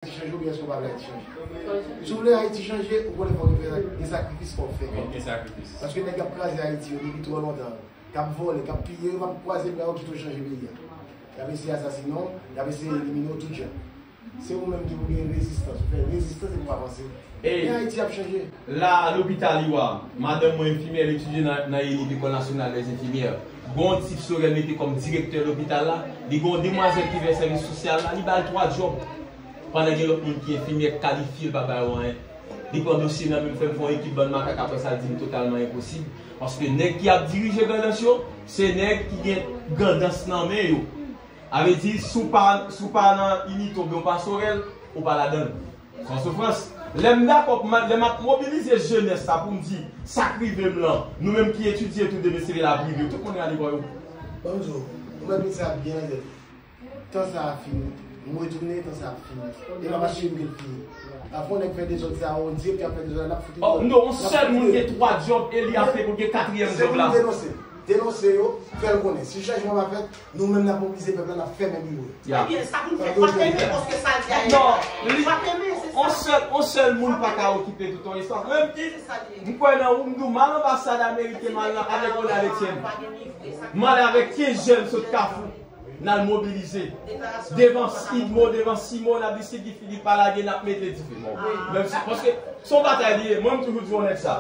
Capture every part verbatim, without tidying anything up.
Ayiti chanje oubyen èske w pa vle Ayiti chanje? Si w vle Ayiti chanje, ou konnen fòk gen, gen sakrifis fòk fè. Fòk gen sakrifis. Paske nèg k ap kraze Ayiti yo depi twò lontan, k ap vòlè, k ap piye, yo p ap kwaze bra yo kite w chanje peyi a. Y ap eseye asasinen w, y ap eseye elimine w tout jan. Se ou menm ki pou gen rezistans, ou fè rezistans epi w avanse. E men Ayiti ap chanje. La, lopital Iwa, madanm mwen enfimyè, l etidye nan, nan ENIP, Ecole Nationale des Infirmières. Gon tip Sorel mete kòm direktè lopital la, li gon demwazèl ki fè sèvis sosyal la, li ba l twa djòb. Pandan gen lòt moun ki enfimyè k kalifye, l pa ba yo anyen. Li pran dosye nan men m, fè m fè yon ekip bann makak, apre sa l di m totalman enposib. Paske nèg ki ap dirije grandans yo, se nèg ki gen grandans nan men yo. A vle di, si w pa, si w pa nan Inite oubyen w pa Sorel, ou pa ladan l. Se yon soufrans. Lè m dakò, pou m, lè m ap mobilize jenès sa pou m di, sa k rive m lan, nou menm ki etidye tou demen se la ap rive, tout moun rale bò yo. Ban m di w, ou mèt met sa byen nan tèt ou. Tan sa a fini. M retounen, tan sa a fini. E pa paske m gen l fini. Apre yon nèg fè dezòd sa, on dirèk ki ap fè dezòd la, n ap fout li. Oh, non, yon sèl moun gen twa djòb e li ap fè pou l gen katriyèm djòb la. Se pou nou denonse. Denonse yo, fè l konnen. Si chanjman pa fèt, nou menm n ap mobilize pèp la, n ap fèmen biwo yo. Ya. Ebyen, sa pou n fè, pa tèmen, paske sa l di a. Non, li, on sèl, on sèl moun pa ka okipe tout yon istwa. Mwen, m kwè nan ou, m di w, m al anbasad ameriken, m al avèk Ronald Etienne. M al avèk kenz jèn sot Kafou. N al mobilize. Devan Sidmo, devan Simo, n ap di si Guy Philippe pa lage, n ap mete dife. Bon. Menm si, paske se yon batay li ye. Mwen, m toujou di yon nèg sa.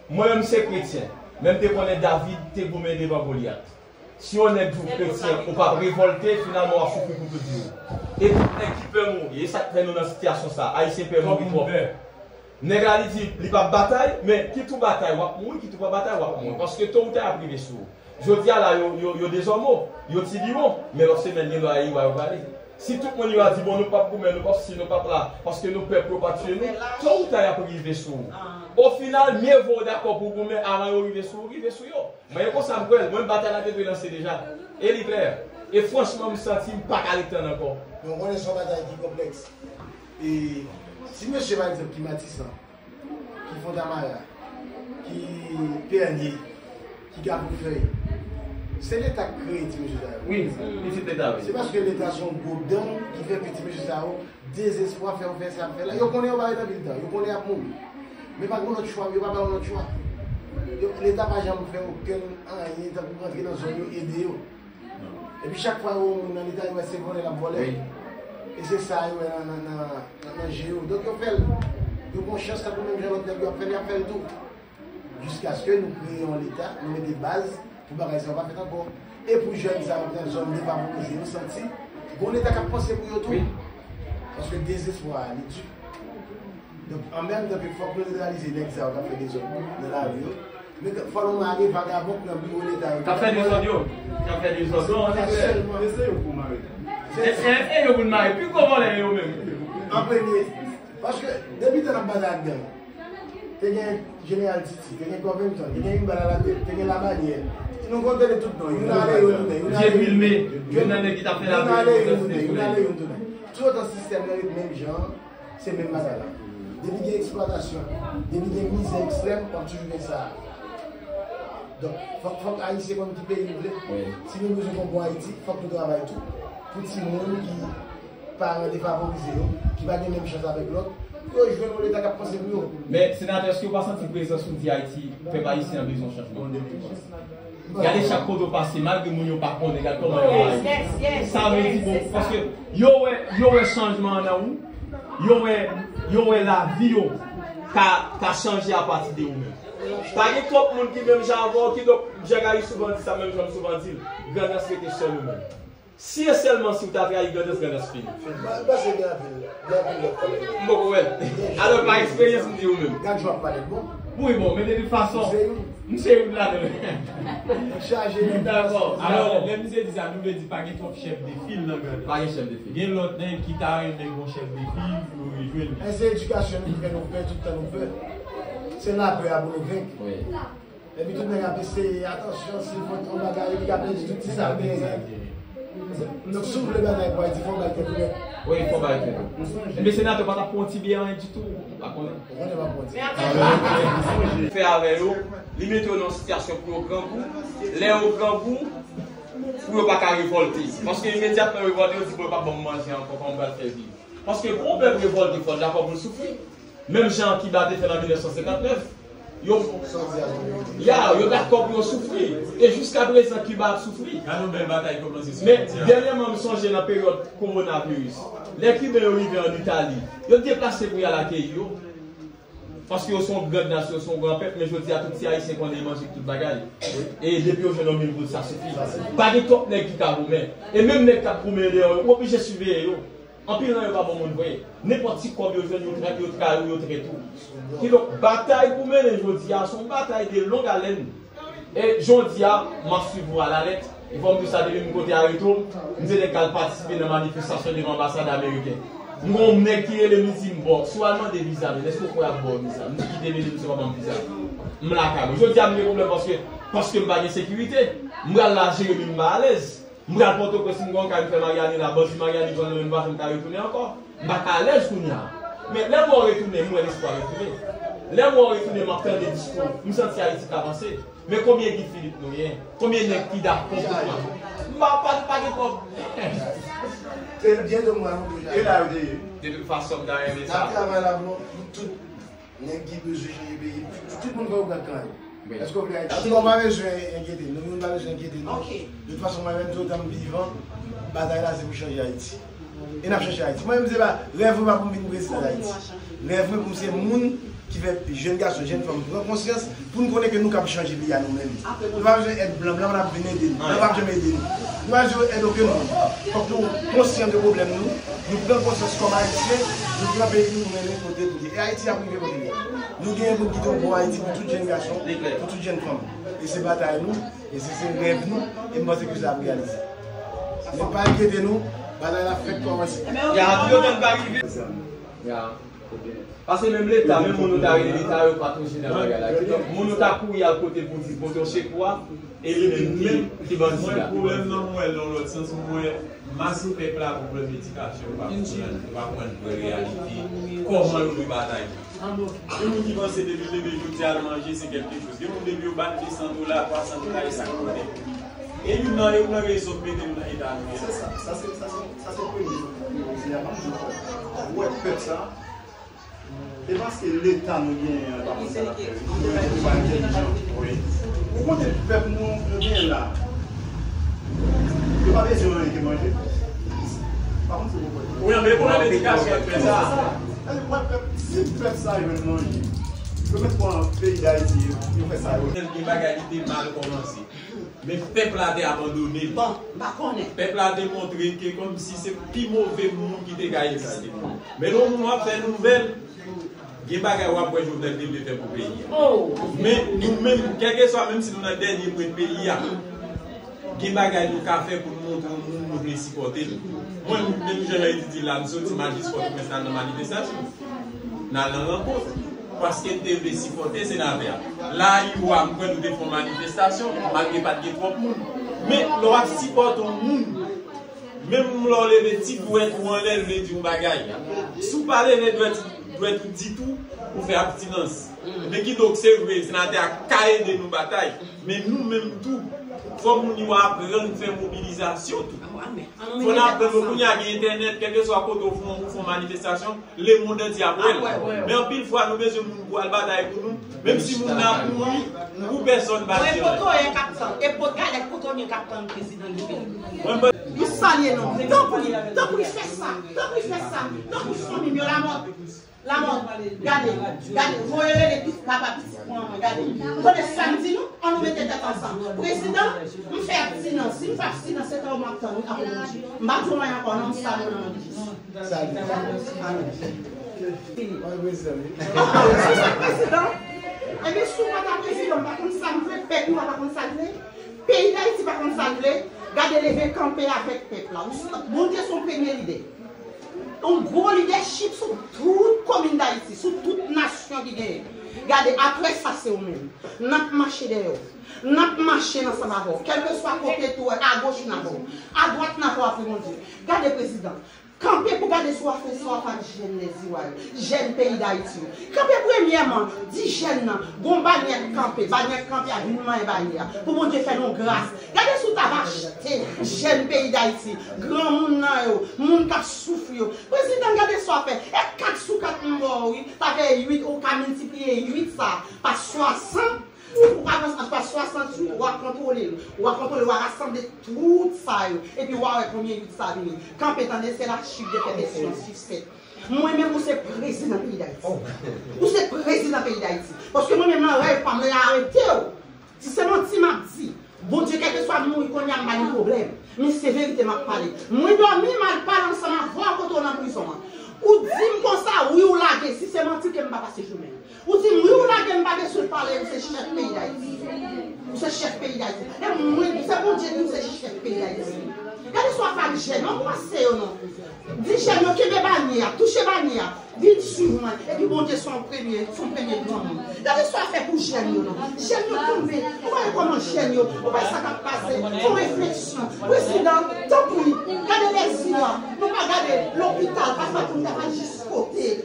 Mwen menm, m se kretyen. Men m te konnen David te goumen devan Golyat. Si yon nèg di w kretyen, ou p ap revòlte, finalman, w ap soufri pou tout vi w. E tout nèg ki pè mouri. E sa k fè nou nan sitiyasyon sa. Ayisyen pè mouri twòp. Nèg la, li di li p ap batay, men kit ou batay, w ap mouri, kit ou pa batay, w ap mouri. Paske to ou ta y ap rive sou ou. Jodi a la, yo, yo, yo dezòmo, yo ti biwon, men lòt semèn, gen dwa e Iwa yo prale. Si tout moun Iwa di, bon, nou p ap goumen, nou p ap si, nou p ap la, paske nou pè pou yo pa tiye nou, to ou ta y ap rive sou ou. O final, mye vo w dakò pou w goumen avan yo rive sou ou, rive sou yo. Mwen, e konsa m kwè l. Mwen, batay la te dwe lanse deja. E li klè. E franchman, m santi m pa ka ret tann ankò. Men w konnen se yon batay ki konplèks. E ti mesye, pa egzanp, ki Matisan, ki Fontamara, ki Pènye, ki Kafoufèy, se Leta k kreye ti mesye sa yo. Wi, pitit Leta, wi. Se paske Leta se yon gwo gang ki fè ke ti mesye sa yo dezespwa fè yo fè sa y ap fè la. Yo konnen yo pa ret anpil tan. Yo konnen y ap mouri. Men pa gen lòt chwa, yo pa ba yo lòt chwa. Yo, Leta pa janm fè okenn anyen tankou rantre nan zòn yo, ede yo. Epi chak fwa yo wè yon moun nan Leta, yo wè se vòlè l ap vòlè. Wi. E se sa yo wè nan, nan, nan, nan, nan je yo. Donk yo fè l. Yo gen chans tankou menm jan lòt nèg yo ap fè l, y ap fè l tou. Jiskaske nou kreye yon Leta, nou mete baz pou bagay sa yo pa fèt ankò. E pou jèn sa yo ki nan zòn defavorize, yo santi gon Leta k ap panse pou yo tou. Wi. Paske dezespwa a, li di. Donk, an menm tan ke fòk nou netralize nèg sa yo k ap fè dezòd nan lari yo, men fò nou mare vagabon k nan biwo Leta yo. K ap fè dezòd yo, k ap fè dezòd yo, an efè. Se sèlman, se yo pou mare. Se, se, se yo pou n mare. Pi gwo vòlè yo menm. An premye. Paske, depi tan n ap batay ak gang, te gen Jeneral Titi, te gen Covington, te gen Hannibal Alatèt, te gen Labanyè. Nou konn tande tout non. Youn ale, youn tounen. Youn ale, youn tounen. Youn ale, youn tounen. Youn ale, youn tounen. Toutotan sistèm nan ret menm jan an, se menm bagay la. Depi gen eksplwatasyon, depi gen mizè ekstrèm, w ap toujou gen sa. Donk, fòk, fòk Ayisyen konn ki peyi l vle. Wi. Si nou bezwen yon bon Ayiti, fòk nou travay tou pou timoun ki paran defavorize yo, ki pa gen menm chans avèk lòt, pou yo jwenn yon Leta k ap panse pou yo. Men, senatè, èske w pa santi prezans ou di Ayiti, pèp ayisyen an bezwen chanjman? Gade chak kote w pase, malgre moun yo pa konnen, gade kòman yo aji. Sa vle di, bon, paske yo wè, yo wè chanjman an nan ou, yo wè, yo wè lavi yo ka, ka chanje apati de ou menm. Pa gen twòp moun ki menm jan avè w, kidonk, Djègayou souvan di sa, menm jan m souvan di l, Grandans rete sèl ou menm. Si e sèlman si w ta trayi Grandans, Grandans fini. M pa, m panse gen anpil, gen anpil lòt kòb. M poko wè l. Alò, pa eksperyans, m di ou menm. Gad jan w ap pale l bon. Wi, bon, men de tout fason, m se youn ladan l. Chaje. Dakò. Alò, lè misye di sa, nou vle di pa gen twòp chèf de fil nan Grandans. Pa gen chèf de fil. Gen lòt nèg ki ta renmen gon chèf de fil pou yo rejwenn li. E se edikasyon nou fè nou pè, tout tan nou pè. Se lapè a pou nou venk. Wi. Epi tout nèg ap eseye, atansyon, si l fè yon bagay, li ka pèdi tout ti sa l genyen. Donk, si w vle bagay pou Ayiti, fò w bay tèt ou nèt. Wi, fò w bay tèt ou. Men senatè pa t ap pran ti byen anyen ditou, ou pa konnen. Ou konnen pa pran ti byen. Fè avè yo, li mete yo nan yon sitiyasyon pou yo grangou. Lè yo grangou, pou yo pa ka revòlte. Paske imedyatman yo revòlte, yo di, "Bon, yo p ap ban m manje ankò, kòman m pral fè viv?" Paske pou yon pèp revòlte, fò l dakò pou l soufri. Menm jan Kiba te fè l an mil nèf san senkant nèf, yo, ya, yo dakò pou yo soufri. E jiska prezan, Kiba ap soufri. Gade yon bèl batay kòmanse sou fwontyè a. Men dènyèman, m sonje nan peryòd kowonaviris, lè Kiben yo rive ann Itali, yo deplase pou y al akeyi yo. Paske yo se yon gran nasyon, yo se yon gran pèp, men jodi a, tout ti Ayisyen konnen manje tout bagay. E depi yo jwenn yon mil goud, sa sifi. Pa gen twòp nèg ki ka goumen. E menm nèg k ap goumen deyò yo, ou oblije siveye yo. Anpil nan yo pa bon moun vre. Nenpòt ti kòb yo jwenn, yo tra-, yo trayi w, yo trete w. Kidonk, batay pou mennen jodi a, se yon batay de long haleine. E jodi a, m ap swiv ou alalèt. E fò m di w sa, depi m kote Areto, m se nèg k al patisipe nan manifestasyon devan anbasad ameriken. M gon nèg ki rele m, li di m, "Bon, si w al mande viza, men èske w kwè y ap ba w viza?" M di, "Kite m, misye pa ban m viza." M lakay mwen. Jodi a, m gen pwoblèm paske, paske m pa gen sekirite. M pral la, Jeremi, m pa alèz. M pral Pòtoprens, m gon kay, m fè Maryani la, bandi Maryani pran nan men m, m pa janm ka retounen ankò. M pa ka alèz kounye a. Men lè m wè w retounen, m wè lespwa retounen. Lè m wè w retounen, m ap tande diskou w, m santi Ayiti ka vanse. Men konbyen Guy Philippe nou ye? Konbyen nèg ki dakò pou pran? M pa, pa, pa gen kòb. Se byen domaj nou deja. E la yo te ye. De tout fason, m ta renmen sa. N ap travay la pou tout nèg ki bezwen chanje peyi, tout moun fè yo pran kan yo. Èske w vle Ayiti? Antouka, w pa bezwen enkyete nou, nou pa bezwen enkyete nou. De tout fason, mwen menm, toutan m vivan, batay la se pou chanje Ayiti. E n ap chanje Ayiti. Mwen menm, se pa, rèv mwen pa pou m vin prezidan Dayiti. Rèv mwen pou m se moun ki fè jèn gason, jèn fanm pran konsyans pou n konnen ke nou kab chanje peyi a nou menm. Nou pa bezwen èd blan, blan pa ap vin ede nou. Blan pa ap janm ede nou. Nou pa bezwen èd okenn moun. Fòk nou konsyan de pwoblèm nou, nou pran konsyans kòm Ayisyen, nou pran peyi nou, nou mennen kote pou l ye. E Ayiti ap rive kote l ye. Nou genyen pou n kite yon bon Ayiti pou tout jèn gason, pou tout jèn fanm. E se batay nou, e se, se rèv nou, e m panse ke sa ap reyalize. Men pa enkyete nou, batay la fèk kòmanse. Ya, yo menm pa rive. Ya. Paske menm Leta, menm moun nou ta rele Leta, yo pa tonje nan bagay la. Kidonk, moun nou ta kouri al kote pou di pote yon sekou a, e li menm ki bandi a. Mwen, pwoblèm nan, mwen wè l nan yon lòt sans, mwen wè mas pèp la gen pwoblèm edikasyon, yo pa konprann, yo pa konprann vrè reyalite, kòman yo dwe batay. Gen moun ki panse depi l leve jodi a l manje, se kèlke choz. Gen moun depi yo ba l de san dola, twa san dola, e sa k pote. E youn nan, youn nan rezon k mete nou nan eta nou ye. Se sa, sa se, sa se, sa se premye. Se a pa moun. Ou wè pèp sa, e paske Leta nou genyen an pa konn sa l ap fè. Nou menm tou pa entèlijan. Wi. Ou konte pèp nou, nou genyen la. Yo pa bezwen anyen ke manje. Pa konn si w konprann. Wi, men pwoblèm edikasyon k fè sa. Sa, sa, sa, sa, si pèp sa jwenn manje, yo mèt pran peyi Dayiti, yo, yo fè sa yo. Gen bagay ki te mal kòmanse. Men pèp la te abandone l. Bon, m pa konnen. Pèp la te montre ke kòmsi se pi move moun ki te ka egziste. Men lè yon moun w ap fè nouvèl, gen bagay w ap wè Jovenel te vle fè pou peyi a. Men nou menm, kèlkeswa, menm si nou nan dènye pwen peyi a, gen bagay nou ka fè pou n montre yon moun nou vle sipòte l. Mwen, menm jan Jean Eddy di la, m soti m al jis Pòtoprens, n al nan manifestasyon. N al nan rankont. Paske n te vle sipòte senatè a. La, Iwa, m kwè nou te fè yon manifestasyon, malgre pa t gen twòp moun. Men, lè w ap sipòte yon moun, menm lè w leve ti dwèt ou anlè, l vle di yon bagay. Si w pa leve dwèt, dwèt ou ditou, ou fè abstinans. Men kidonk, se vre, senatè a ka ede nou batay. Men nou menm tou, fò moun yo aprann fè mobilizasyon tou. Fò n aprann, kounye a gen entènèt, kèlkeswa kote w fè yon, ou fè yon manifestasyon, lemonn antye ap wè l. Men anpil fwa, nou bezwen moun pou al batay pou nou, menm si moun nan ap mouri, pou pèsòn pa di anyen. Mwen Potoyen k ap tann, e Pot-, Galèt Potoyen k ap tann prezidan libere. Mwen, mwen, nou salye nou. Tanpri, tanpri fè sa, tanpri fè sa, tanpri fanmi m yo, Lamòt. Lamòt, gade, gade, voye rele pi-, papa pitit mwen, gade. Tande sa m di nou, ann nou mete tèt ansanm. Prezidan, m fè abstinans. Si m fè abstinans, se tan w m ap tann, wi, apre Bondye. M pa di w anyen ankò, non, m salye w nan non de Jezi. Salye. Amen. Fini. Mwen prezidan, wi. Prezidan. Ebyen, si w pa ta prezidan, m pa konn sa m vle, pèp mwen pa konn sa l vle, peyi Dayiti pa konn sa l vle, gade leve kanpe avèk pèp la. Ou s-, Bondye se yon premye lidè. Yon gwo lidèchip sou tout komin Dayiti, sou tout nasyon ki genyen. Gade, apre sa, se ou menm. N ap mache dèyè w. N ap mache ansanm avè w. Kèlkeswa kote tou, agoch n avè w. Adwat n avè w, apre Bondye. Gade, prezidan. Kanpe pou gade si w a fè sa w ap fè ak jèn Lèziwa yo, jèn peyi Dayiti yo. Kanpe premyèman, di jèn nan, gon banyè k kanpe, banyè k kanpe a vin manyen banyè a. Pou Bondye fè nou gras. Gade si w ta va achte jèn peyi Dayiti, granmoun nan yo, moun k ap soufri yo. Prezidan, gade sa w ap fè. E kat sou kat m ba w, wi. Sa fè uit, ou ka miltipliye uit sa pa swasant. Ou pa pran pa swasantuit, w a kontwole l. W a kontwole, w a rasanble tout sa yo. Epi w a wè konbyen uit sa vini. Kanpe tande, se la chute de perfection sur sept. Mwen menm, ou se prezidan peyi Dayiti. Ou se prezidan peyi Dayiti. Paske mwen menm, nan rèv pa m, mwen arete w. Si se manti m ap di, Bondye, kèlkeswa m mouri kounye a, m pa gen pwoblèm. Men se verite m ap pale. Mwen dòmi, m al pale ansanm avè w kote w nan prizon an. Ou di m konsa, wi, ou lage. Si se manti, ke m pa pase jounen. Ou di m, wi, ou lage m pa bezwen pale, ou se chèf peyi Dayiti. Ou se chèf peyi Dayiti. E mwen, se Bondye ki di m se chèf peyi Dayiti. Gade sa w ap fè ak jèn, anbrase yo non. Di jèn yo kenbe banyè a, touche banyè a, vin swiv mwen. Epi Bondye se yon premye, se yon premye granmoun. Gade sa w ap fè pou jèn yo non. Jèn yo tonbe. Ou pa wè kòman jèn yo, ou pa wè sa k ap pase. Fè yon refleksyon. Prezidan, tanpri, gade Lèziwa. Nou pa gade lopital, pafwa pou nou ta pral jis kote.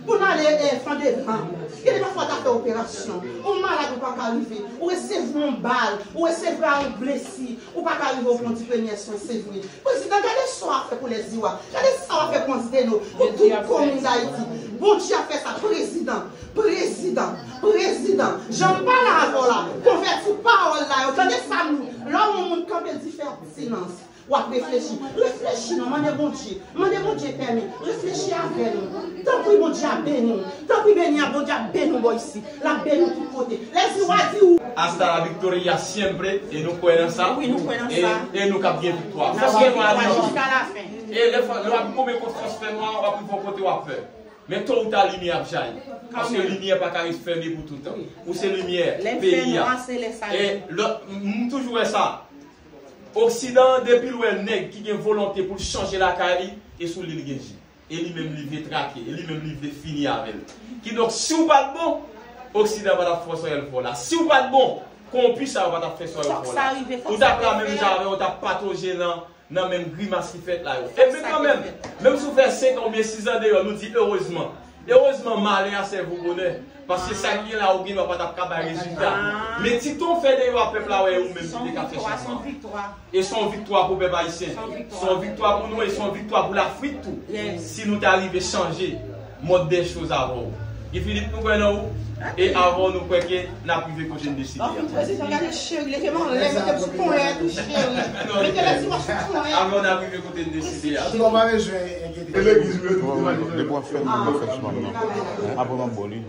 Pou n ale, eh, Flandevant, gen de pafwa ta fè operasyon. Ou malad, ou pa ka rive. Ou resevwa yon bal, ou resevwa yon blesi, ou pa ka rive, ou pran ti premyè swen, se vre. Prezidan, gade sa w ap fè pou Lèziwa. Gade sa w ap fè pou Anse des Naux, pou tout komin Dayiti. Bondye ap fè sa, prezidan, prezidan, prezidan. Jan m pale avè w la, konvèti pawòl la yo. Tande sa m di w. Lè yon moun kanpe, l di fè silans. W ap reflechi. Reflechi non, mande Bondye. Mande Bondye pèmi. Reflechi avè nou. Tanpri Bondye ap beni w. Tanpri beni a Bondye ap beni w bò isi. L ap beni w tout kote. Lèziwa di w. Hasta la victoria siempre, e nou kwè nan sa. Wi, nou kwè nan sa. E nou k ap gen viktwa. N ap gen viktwa jiska lafen. E lè fò, lè w ap goumen kont fòs fènwa, w ap rive yon kote w ap pè. Men to ou ta limyè ap jayi. Paske limyè pa ka ret fèmen pou toutan. Ou se limyè peyi a. E lè, m toujou wè sa. Oksidan an, depi l wè nèg ki gen volonte pou l chanje lakay li, e sou li l gen je. E li menm li vle trake, e li menm li vle fini avè l. Kidonk, si w pa t bon, Oksidan pa t ap fè sa w fè la. Si w pa t bon, kowonpi sa yo pa t ap fè sa yo fè la. Ou t ap la menm jan avè yo, t ap patoje nan, nan menm grimas ki fèt la yo. E men kanmenm, menm si w fè senk an oubyen sis an deyò, nou di erezman. Erezman, malè a sèvi w bonè. Paske sa ki gen la, ou gen dwa pa t ap ka bay rezilta. Men ti ton w fè deyò a, pèp la wè e ou menm ki te ka fè chanjman. E se yon viktwa pou pèp ayisyen. Se yon viktwa pou nou e se yon viktwa pou Lafrik tou. Si nou ta rive chanje mòd dè choz avè w. Guy Philippe, nou kwè nan ou. E avè w, nou kwè ke n ap rive kote n deside a. Prezidan, gade cheri, leve m anlè, mete m sou ponyèt ou cheri. Mete Lèziwa sou ponyèt. Avè w, n ap rive kote n deside a. Bon, pa bezwen enkyete. E legliz, wi, yo di. Depi w ap fè moun nan fè sou pam nan. Apre m ap ba w li.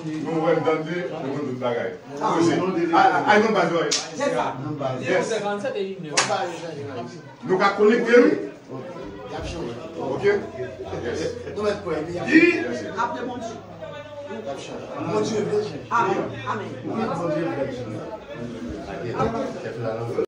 Nou wè l tande, nou konn tout bagay. Koze. A, a, a, non, pa jwe. Yes. Nou ka konekte, wi. Ok. Yes. Di. Amen. Amen.